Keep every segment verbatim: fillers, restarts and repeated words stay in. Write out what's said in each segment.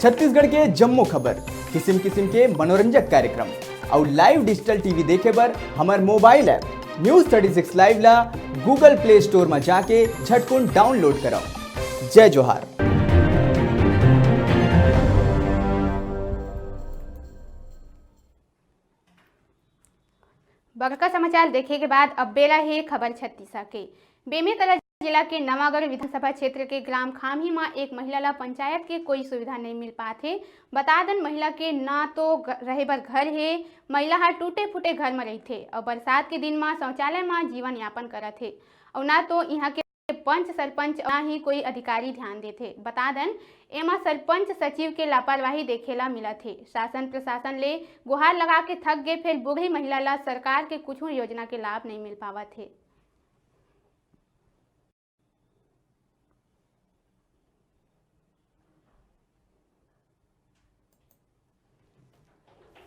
छत्तीसगढ़ के जम्मो खबर, किसिम किसिम के मनोरंजक कार्यक्रम अउ live digital T V देखे बर हमर mobile app News thirty six Live ला Google Play Store म जाके झटकुन download करव। जय जोहार। बड़का समाचार देखे के बाद अब बेला हे खबर छत्तीसा के। बेमेतरा जिला के नवागढ़ विधानसभा क्षेत्र के ग्राम खाम्ही म एक महिला ला पंचायत के कोई सुविधा नइ मिल पात हे। बता दन, महिला के ना तो ग-, रहे बर घर हे, महिला ह टूटे फूटे घर म रहिथे अउ बरसात के दिन म शौचालय म जीवन यापन करत हे अउ ना तो इहाँ के पंच सरपंच ना ही कोई अधिकारी ध्यान देथे। बता दन, एमा सरपंच सचिव के लापरवाही देखे ला मिलत हे। शासन प्रशासन ले गुहार लगा के थक गे, फेर बूढ़ी महिला ला सरकार के कुछू योजना के लाभ नइ मिल पावत हे।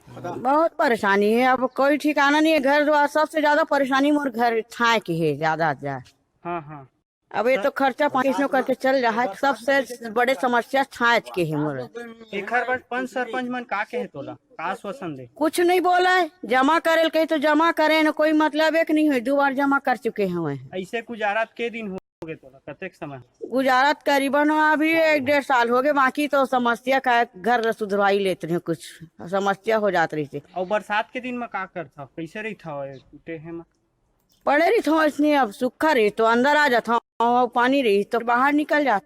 बहुत परेशानी है, अब कोई ठिकाना नहीं है। घर द्वार, सबसे ज्यादा परेशानी मोर घर छाए की है, ज्यादा से ज्यादा। हाँ, हाँ। अब ये तो खर्चा पानी इसमें करके चल रहा है, सबसे बड़े समस्या छाए के है मोर। एखर बर पंच सरपंच मन का कहे तोला, का आश्वासन दे? कुछ नहीं बोला है, जमा करे कही तो जमा करे न, कोई मतलब एक नहीं हुई, दो बार जमा कर चुके हैं। ऐसे गुजारत के दिन हो गए तोला, कतेक समय? गुजारत करीबन अभी एक डेढ़ साल हो गए, बाकी तो समस्या का घर सुधरवाई लेते हैं, कुछ समस्या हो जात रही थी। और बरसात के दिन में का करत हव, कैसे रहत हव टूटे हे में? पड़े रहिथंव अइसने, अब सूखा रही तो अंदर आ जाथंव, अउ पानी रही तो बाहर निकल जात।